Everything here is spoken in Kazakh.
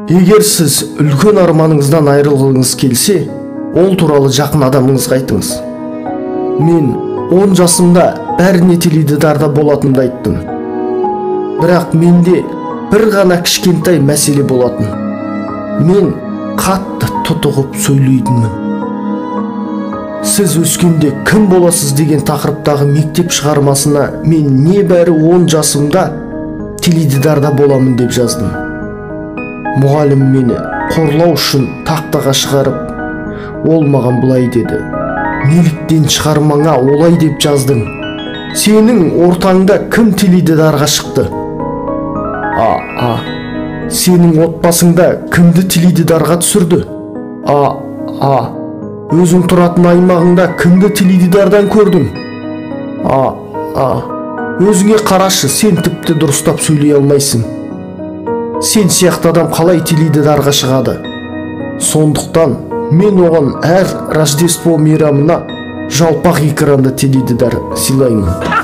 Егер сіз үлкен арманыңыздан айырылғыңыз келсе, ол туралы жақын адамыңызға айтыңыз. Мен 10 жасымда бәріне теледидарда болатынымды айттым. Бірақ менде бір ғана кішкентай мәселе болатын. Мен қатты тұтығып сөйлейтінмін. Сіз өскенде кім боласыз деген тақырыптағы мектеп шығармасына мен небәрі 10 жасымда теледидарда боламын деп жаздым. Мұғалім мені қорлау үшін тақтаға шығарып, ол маған былай деді: неліктен шығармаңа олай деп жаздың? Сенің ортаңда кім теледидарға шықты? А. Сенің отбасыңда кімді теледидарға түсірді? А. Өзің тұратын аймағыңда кімді теледидардан көрдің? А. Өзіңе қарашы, сен тіпті дұрыстап сөйлей алмайсың. Сен сияқты адам қалай теледидарға шығады? Сондықтан мен оған әр Рождество мейрамына жалпақ экранды теледидар сыйлаймын.